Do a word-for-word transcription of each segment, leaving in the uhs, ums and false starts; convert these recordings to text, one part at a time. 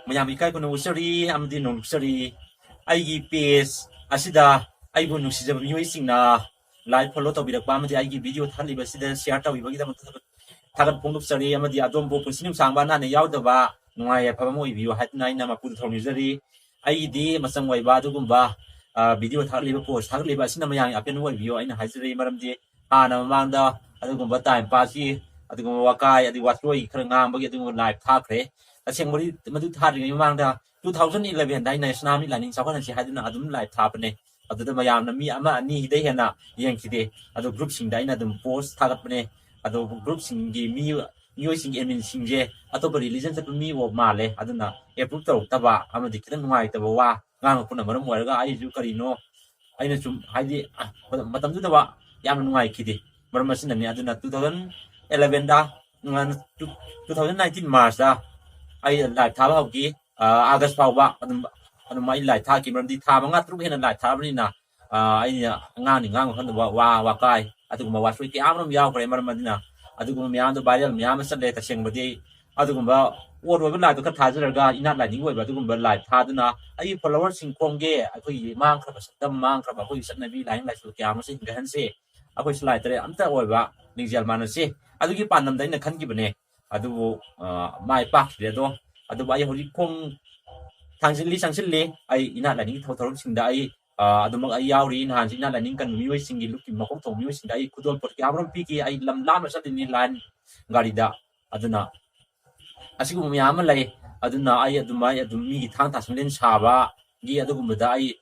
ꯃꯌꯥꯝ ꯏꯀꯥꯏ ꯈꯨꯝꯅ ꯎꯠꯆꯔꯤ ꯑꯃꯗꯤ ꯅꯣꯡꯂꯨꯛꯆꯔꯤ꯫ ꯑꯩꯒꯤ page ꯑꯁꯤꯗ ꯑꯩꯕꯨ ꯅꯨꯡꯁꯤꯖꯕ ꯃꯤꯑꯣꯏꯁꯤꯡꯅ like follow ꯇꯧꯕꯤꯔꯛꯄ ꯑꯃꯗꯤ ꯑꯩꯒꯤ video ꯊꯥꯒꯠꯂꯤꯕ ꯑꯁꯤꯗ share ꯇꯧꯕꯤꯕꯒꯤꯗꯃꯛꯇ ꯊꯥꯒꯠ-, ꯊꯥꯒꯠꯄ ꯐꯣꯡꯗꯣꯛꯆꯔꯤ꯫ ꯑꯃꯗꯤ ꯑꯗꯣꯝꯕꯨ ꯄꯨꯟꯁꯤ ꯅꯨꯡꯁꯥꯡꯕ ꯑꯅꯥ ꯑꯌꯦꯛ ꯌꯥꯎꯗꯕ ꯅꯨꯡꯉꯥꯏ ꯌꯥꯏꯐꯕ ꯑꯃ ꯑꯣꯏꯕꯤꯌꯨ ꯍꯥꯏꯗꯨꯅ ꯑꯩꯅ ꯃꯄꯨꯗ ꯊꯧꯅꯤꯖꯔꯤ꯫ ꯑꯩꯒꯤꯗꯤ ꯃꯆꯪ ꯑꯣꯏꯕ ꯑꯗꯨꯒꯨꯝꯕ, ꯑ, video ꯊꯥꯒꯠꯂꯤꯕ, post ꯊꯥꯒꯠꯂꯤꯕ ꯑꯁꯤꯅ ꯃꯌꯥꯝꯒꯤ ꯑꯄꯦꯟꯕ ꯑꯣꯏꯕꯤꯌꯨ ꯑꯩꯅ ꯍꯥꯏꯖꯔꯤ꯫ ꯃꯔꯝꯗꯤ ꯍꯥꯟꯅ ꯃꯃꯥꯡꯗ ꯑꯗꯨꯒꯨꯝꯕ time passꯀꯤ, ꯑꯗꯨꯒꯨꯝꯕ ꯋꯥꯀꯥꯏ, ꯑꯗꯩ ꯋꯥꯆꯣꯏ ꯈꯔ ꯉꯥꯡꯕꯒꯤ ꯑꯗꯨꯒꯨꯝꯕ live ꯊꯥꯈ꯭ꯔꯦ꯫ ꯇꯁꯦꯡꯕꯗꯤ ꯃꯗꯨ ꯊꯥꯗ꯭ꯔꯤꯉꯩ ꯃꯃꯥꯡꯗ two thousand elevenꯗ ꯑꯩꯅ ꯁꯅꯥꯃꯍꯤ ꯂꯥꯏꯅꯤꯡ ꯆꯥꯎꯈꯠꯍꯟꯁꯤ ꯍꯥꯏꯗꯨꯅ ꯑꯗꯨꯝ live ꯊꯥꯕꯅꯦ꯫ ꯑꯗꯨꯗ ꯃꯌꯥꯝꯅ ꯃꯤ ꯑꯃ ꯑꯅꯤ ꯁꯤꯗꯩ ꯍꯦꯟꯅ ꯌꯦꯡꯈꯤꯗꯦ꯫ ꯑꯗꯣ groupꯁꯤꯡꯗ ꯑꯩꯅ ꯑꯗꯨꯝ post ꯊꯥꯒꯠꯄꯅꯦ꯫ ꯑꯗꯣ groupꯁꯤꯡꯒꯤ ꯃꯤ, ꯃꯤꯑꯣꯏꯁꯤꯡꯒꯤ adminꯁꯤꯡꯁꯦ ꯑꯇꯣꯞꯄ religion ꯆꯠꯄ ꯃꯤ ꯑꯣꯏꯕ ꯃꯥꯜꯂꯦ꯫ ꯑꯗꯨꯅ approve ꯇꯧꯔꯛꯇꯕ ꯑꯃꯗꯤ ꯈꯤꯇꯪ ꯅꯨꯡꯉꯥꯏꯇꯕ ꯋꯥ ꯉꯥꯡꯉꯛꯄꯅ ꯃꯔꯝ ꯑꯣꯏꯔꯒ ꯑꯩꯁꯨ ꯀꯔꯤꯅꯣ, ꯑꯩꯅ ꯁꯨꯝ ꯍꯥꯏꯗꯤ, ꯑ, ꯃꯇꯝꯗꯨꯗ ꯋꯥ ꯌꯥꯝꯅ ꯅꯨꯡꯉꯥꯏꯈꯤꯗꯦ꯫ ꯃꯔꯝ ꯑꯁꯤꯅꯅꯤ꯫ ꯑꯗꯨꯅ two thousand elevenꯗ, ꯎꯝ, two thousand nineteen Marchꯇ ꯑꯩ live ꯊꯥꯕ ꯍꯧꯈꯤ꯫ ꯑ, August ꯐꯥꯎꯕ ꯑꯗꯨꯝ, ꯑꯗꯨꯝ ꯑꯩ live ꯊꯥꯈꯤ꯫ ꯃꯔꯝꯗꯤ ꯊꯥ ꯃꯉꯥ ꯇꯔꯨꯛ ꯍꯦꯟꯅ live ꯊꯥꯕꯅꯤꯅ, ꯑ, ꯑꯩꯅ ꯉꯥꯡꯅꯤ ꯉꯥꯡꯕ ꯈꯪꯗꯕ ꯋꯥ, ꯋꯥꯀꯥꯏ, ꯑꯗꯨꯒꯨꯝꯕ ꯋꯥꯆꯣꯏ ꯀꯌꯥ ꯑꯃꯔꯣꯝ ꯌꯥꯎꯈ꯭ꯔꯦ꯫ ꯃꯔꯝ ꯑꯗꯨꯅ ꯑꯗꯨꯒꯨꯝꯕ ꯃꯌꯥꯝꯗꯣ viral ꯃꯌꯥꯝ ꯑꯃ ꯆꯠꯂꯦ꯫ ꯇꯁꯦꯡꯕꯗꯤ ꯑꯗꯨꯒꯨꯝꯕ ꯑꯣꯠ ꯑꯣꯏꯕ liveꯇꯣ ꯈꯔ ꯊꯥꯖꯔꯒ ꯏꯅꯥꯠ ꯂꯥꯏꯅꯤꯡꯒꯤ ꯑꯣꯏꯕ ꯑꯗꯨꯒꯨꯝꯕ live ꯊꯥꯗꯨꯅ ꯑꯩꯒꯤ followerꯁꯤꯡ ꯈꯣꯝꯒꯦ, ꯑꯩꯈꯣꯏꯒꯤ ꯃꯥꯡꯈ꯭ꯔꯕ ꯁꯛꯇꯝ, ꯃꯥꯡꯈ꯭ꯔꯕ ꯑꯩꯈꯣꯏꯒꯤ ꯆꯠꯅꯕꯤ, ꯂꯥꯏꯅꯤꯡ ꯂꯥꯏꯁꯣꯟ ꯀꯌꯥ ꯑꯃꯁꯨ ꯍꯤꯡꯒꯠꯍꯟꯁꯦ꯫ ꯑꯩꯈꯣꯏ ꯁꯂꯥꯏ ꯇꯔꯦꯠ ꯑꯝꯇ ꯑꯣꯏꯕ ꯂꯤꯡꯖꯦꯜ ꯃꯥꯟꯅꯁꯦ꯫ ꯑꯗꯨꯒꯤ ꯄꯥꯟꯗꯝꯗ ꯑꯩꯅ ꯈꯟꯈꯤꯕꯅꯦ꯫ ꯑꯗꯨꯕꯨ, ꯑ, ꯃꯥꯏ ꯄꯥꯛꯈꯤꯗ꯭ꯔꯦ꯫ ꯑꯗꯣ, ꯑꯗꯨꯕꯨ ꯑꯩ ꯍꯧꯖꯤꯛ ꯈꯣꯡ ꯊꯥꯡꯖꯤꯜꯂꯤ, ꯆꯪꯁꯤꯜꯂꯤ꯫ ꯑꯩ ꯏꯅꯥꯠ ꯂꯥꯏꯅꯤꯡꯒꯤ ꯊꯧ-, ꯊꯧꯔꯝꯁꯤꯡꯗ ꯑꯩ, ꯑ, ꯑꯗꯨꯃꯛ ꯑꯩ ꯌꯥꯎꯔꯤ꯫ ꯅꯍꯥꯟꯁꯨ ꯏꯅꯥꯠ ꯂꯥꯏꯅꯤꯡ ꯀꯟꯕ ꯃꯤꯑꯣꯏꯁꯤꯡꯒꯤ ꯂꯨꯞꯀꯤ ꯃꯀꯣꯛ ꯊꯣꯡꯕ ꯃꯤꯑꯣꯏꯁꯤꯡꯗ ꯑꯩ ꯈꯨꯗꯣꯜ ꯄꯣꯠ ꯀꯌꯥ ꯑꯃꯔꯣꯝ ꯄꯤꯈꯤ꯫ ꯑꯩ ꯂꯝ ꯂꯥꯞꯅ ꯆꯠꯂꯤꯅꯤ line ꯒꯥꯔꯤꯗ꯫ ꯑꯗꯨꯅ ꯑꯁꯤꯒꯨꯝꯕ ꯃꯌꯥꯝ ꯑꯃ ꯂꯩ꯫ ꯑꯗꯨꯅ ꯑꯩ ꯑꯗꯨꯃꯥꯏ-, ꯑꯗꯨꯝ ꯃꯤꯒꯤ ꯊꯥꯡ ꯇꯥ ꯁꯪꯂꯦꯟ ꯁꯥꯕꯒꯤ ꯑꯗꯨꯒꯨꯝꯕꯗ ꯑꯩ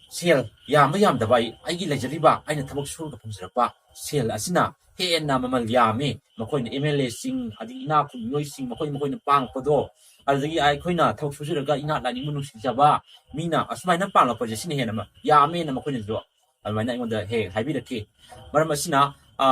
ꯁꯦꯜ ꯌꯥꯝꯕ ꯌꯥꯝꯗꯕ ꯑꯩ, ꯑꯩꯒꯤ ꯂꯩꯖꯔꯤꯕ, ꯑꯩꯅ ꯊꯕꯛ ꯁꯨꯔꯒ ꯐꯪꯖꯔꯛꯄ ꯁꯦꯜ ꯑꯁꯤꯅ ꯍꯦꯟꯅ ꯃꯃꯜ ꯌꯥꯝꯃꯤ꯫ ꯃꯈꯣꯏꯅ MLAꯁꯤꯡ, ꯑꯗꯒꯤ ꯏꯅꯥꯛ ꯈꯨꯟꯕ ꯃꯤꯑꯣꯏꯁꯤꯡ, ꯃꯈꯣꯏ ꯃꯈꯣꯏꯅ ꯄꯥꯡꯉꯛꯄꯗꯣ, ꯑꯗꯨꯗꯒꯤ ꯑꯩꯈꯣꯏꯅ ꯊꯕꯛ ꯁꯨꯖꯔꯒ ꯏꯅꯥꯠ ꯂꯥꯏꯅꯤꯡꯕꯨ ꯅꯨꯡꯁꯤꯖꯕ ꯃꯤꯅ ꯑꯁꯨꯃꯥꯏꯅ ꯄꯥꯡꯂꯛꯄꯁꯦ ꯁꯤꯅ ꯍꯦꯟꯅ ꯃ-, ꯌꯥꯝꯃꯦꯅ ꯃꯈꯣꯏꯅꯁꯨ ꯑꯗꯨꯃꯥꯏꯅ ꯑꯩꯉꯣꯟꯗ ꯍꯦꯛ ꯍꯦꯛ ꯍꯥꯏꯕꯤꯔꯛꯈꯤ꯫ ꯃꯔꯝ ꯑꯁꯤꯅ, ꯑ,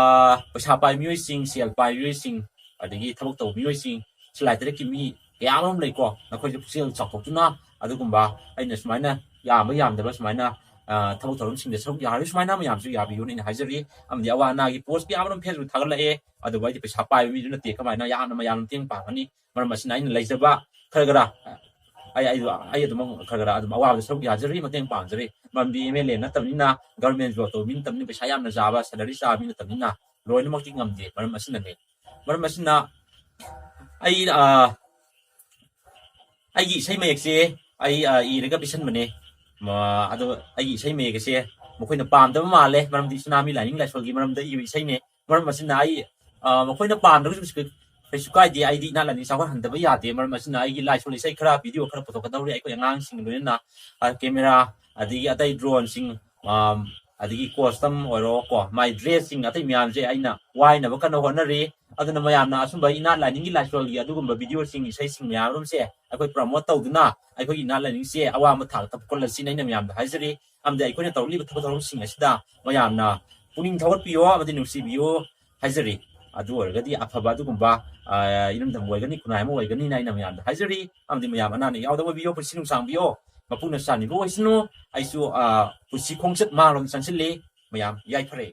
ꯄꯩꯁꯥ ꯄꯥꯏꯕ ꯃꯤꯑꯣꯏꯁꯤꯡ, ꯁꯦꯜ ꯄꯥꯏꯕ ꯃꯤꯑꯣꯏꯁꯤꯡ, ꯑꯗꯒꯤ ꯊꯕꯛ ꯇꯧꯕ ꯃꯤꯑꯣꯏꯁꯤꯡ, ꯁꯂꯥꯏ ꯇꯔꯦꯠꯀꯤ ꯃꯤ ꯀꯌꯥ ꯑꯃꯔꯣꯝ ꯂꯩꯀꯣ꯫ ꯅꯈꯣꯏꯁꯨ ꯄꯨꯛꯆꯦꯜ ꯆꯥꯎꯊꯣꯛꯇꯨꯅ ꯑꯗꯨꯒꯨꯝꯕ ꯑꯩꯅ ꯁꯨꯃꯥꯏꯅ ꯌꯥꯝꯕ ꯌꯥꯝꯗꯕ ꯁꯨꯃꯥꯏꯅ, ꯑ, ꯊꯕꯛ ꯊꯧꯔꯝꯁꯤꯡꯗ ꯁꯔꯨꯛ ꯌꯥꯔꯤꯕ ꯁꯨꯃꯥꯏꯅ ꯃꯌꯥꯝꯁꯨ ꯌꯥꯕꯤꯌꯨꯅ ꯑꯩꯅ ꯍꯥꯏꯖꯔꯤ꯫ ꯑꯃꯗꯤ ꯑꯋꯥ ꯑꯅꯥꯒꯤ post ꯀꯌꯥ ꯑꯃꯔꯣꯝ Facebook ꯊꯥꯒꯠꯂꯛꯑꯦ꯫ ꯑꯗꯨꯕꯨ ꯑꯩꯗꯤ ꯄꯩꯁꯥ ꯄꯥꯏꯕ ꯃꯤꯗꯨ ꯅꯠꯇꯦ, ꯀꯃꯥꯏꯅ ꯌꯥꯝꯅ ꯃꯌꯥꯝ ꯃꯇꯦꯡ ꯄꯥꯡꯒꯅꯤ? ꯃꯔꯝ ꯑꯁꯤꯅ ꯑꯩꯅ ꯂꯩꯖꯕ ꯈꯔ ꯈꯔ, ꯑ, ꯑꯩ ꯑꯩ ꯑꯩ ꯑꯗꯨꯃꯛ ꯈꯔ ꯈꯔ ꯑꯗꯨꯝ ꯑꯋꯥꯕꯗ ꯁꯔꯨꯛ ꯌꯥꯖꯔꯤ, ꯃꯇꯦꯡ ꯄꯥꯡꯖꯔꯤ꯫ ꯃꯔꯝꯗꯤ ꯑꯦꯝ ꯑꯦꯜ ꯑꯦ ꯅꯠꯇꯕꯅꯤꯅ, ꯒꯚꯔꯟꯃꯦꯟ ꯖꯣꯕ ꯇꯧꯕ ꯃꯤ ꯅꯠꯇꯕꯅꯤꯅ, ꯄꯩꯁꯥ ꯌꯥꯝꯅ ꯆꯥꯕ, ꯁꯦꯂꯔꯤ ꯆꯥꯕ ꯃꯤ ꯅꯠꯇꯕꯅꯤꯅ ꯂꯣꯏꯅꯃꯛꯇꯤ ꯉꯝꯗꯦ꯫ ꯃꯔꯝ ꯑꯁꯤꯅꯅꯦ, ꯃꯔꯝ ꯑꯁꯤꯅ ꯑꯩ ꯑꯩꯒꯤ ꯏꯁꯩ ꯃꯌꯦꯛꯁꯦ ꯑꯩ ꯏꯔꯒ ꯄꯤꯁꯟꯕꯅꯦ꯫ ꯑꯗꯣ ꯑꯩꯒꯤ ꯏꯁꯩ ꯃꯌꯦꯛ ꯑꯁꯦ ꯃꯈꯣꯏꯅ ꯄꯥꯝꯗꯕ ꯃꯥꯜꯂꯦ, ꯃꯔꯝꯗꯤ ꯁꯅꯥꯃꯍꯤ ꯂꯥꯏꯅꯤꯡ ꯂꯥꯏꯁꯣꯜꯒꯤ ꯃꯔꯝꯗ ꯏꯕ ꯏꯁꯩꯅꯦ꯫ ꯃꯔꯝ ꯑꯁꯤꯅ ꯑꯩ ꯃꯈꯣꯏꯅ ꯄꯥꯝꯗ꯭ꯔꯒꯁꯨ ꯀꯩꯁꯨ ꯀꯥꯏꯗꯦ, ꯑꯩꯗꯤ ꯏꯅꯥꯠ ꯂꯥꯏꯅꯤꯡ ꯆꯥꯎꯈꯠꯍꯟꯗꯕ ꯌꯥꯗꯦ꯫ ꯃꯔꯝ ꯑꯁꯤꯅ ꯑꯩꯒꯤ ꯂꯥꯏꯁꯣꯜ ꯏꯁꯩ ꯈꯔ, ꯚꯤꯗꯤꯑꯣ ꯈꯔ ꯄꯨꯊꯣꯛꯀꯗꯧꯔꯤ꯫ ꯑꯩꯈꯣꯏ ꯑꯉꯥꯡꯁꯤꯡ ꯂꯣꯏꯅꯅ ꯀꯦꯃꯦꯔꯥ, ꯑꯗꯒꯤ ꯑꯇꯩ ꯗ꯭ꯔꯣꯟꯁꯤꯡ, ꯑꯗꯒꯤ ꯀꯣꯁꯇꯝ ꯑꯣꯏꯔꯣꯀꯣ, ꯃꯥꯏ ꯗ꯭ꯔꯦꯁꯁꯤꯡ, ꯑꯇꯩ ꯃꯌꯥꯝꯁꯦ ꯑꯩꯅ ꯋꯥꯏꯅꯕ ꯀꯟꯅ ꯍꯣꯠꯅꯔꯤ꯫ ꯑꯗꯨꯅ ꯃꯌꯥꯝꯅ ꯑꯁꯨꯝꯕ ꯏꯅꯥꯠ ꯂꯥꯏꯅꯤꯡꯒꯤ ꯂꯥꯏꯁꯣꯜꯒꯤ ꯑꯗꯨꯒꯨꯝꯕ ꯚꯤꯗꯤꯑꯣꯁꯤꯡ, ꯏꯁꯩꯁꯤꯡ ꯃꯌꯥꯝ ꯑꯃꯁꯦ ꯑꯩꯈꯣꯏ ꯄ꯭ꯔꯃꯣꯠ ꯇꯧꯗꯨꯅ ꯑꯩꯈꯣꯏꯒꯤ ꯏꯅꯥꯠ ꯂꯥꯏꯅꯤꯡꯁꯦ ꯑꯋꯥꯡꯕ ꯊꯥꯛꯇ ꯄꯨꯈꯠꯂꯁꯤꯅ ꯑꯩꯅ ꯃꯌꯥꯝꯗ ꯍꯥꯏꯖꯔꯤ꯫ ꯑꯃꯗꯤ ꯑꯩꯈꯣꯏꯅ ꯇꯧꯔꯛꯂꯤꯕ ꯊꯕꯛ ꯊꯧꯔꯝꯁꯤꯡ ꯑꯁꯤꯗ ꯃꯌꯥꯝꯅ ꯄꯨꯛꯅꯤꯡ ꯊꯧꯒꯠꯄꯤꯌꯣ ꯑꯃꯗꯤ ꯅꯨꯡꯁꯤꯕꯤꯌꯣ ꯍꯥꯏꯖꯔꯤ꯫ ꯑꯗꯨ ꯑꯣꯏꯔꯒꯗꯤ ꯑꯐꯕ ꯑꯗꯨꯒꯨꯝꯕ ꯏꯔꯝꯗꯝ ꯑꯣꯏꯒꯅꯤ, ꯈꯨꯟꯅꯥꯏ ꯑꯃ ꯑꯣꯏꯒꯅꯤꯅ ꯑꯩꯅ ꯃꯌꯥꯝꯗ ꯍꯥꯏꯖꯔꯤ꯫ ꯑꯃꯗꯤ ꯃꯌꯥꯝ ꯑꯅꯥ ꯑꯅꯦꯛ ꯌꯥꯎꯗꯕ ꯑꯣꯏꯕꯤꯌꯣ, ꯄꯨꯟꯁꯤ ꯅꯨꯡꯁꯥꯡꯕꯤꯌꯣ, ꯃꯄꯨꯅ ꯆꯥꯟꯕꯤꯕ ꯑꯣꯏꯁꯅꯨ꯫ ꯑꯩꯁꯨ ꯄꯨꯟꯁꯤ ꯈꯣꯡꯆꯠ ꯃꯥꯡꯂꯣꯝꯗ ꯆꯪꯁꯤꯜꯂꯤ꯫ ꯃꯌꯥꯝ ꯌꯥꯏꯐꯔꯦ꯫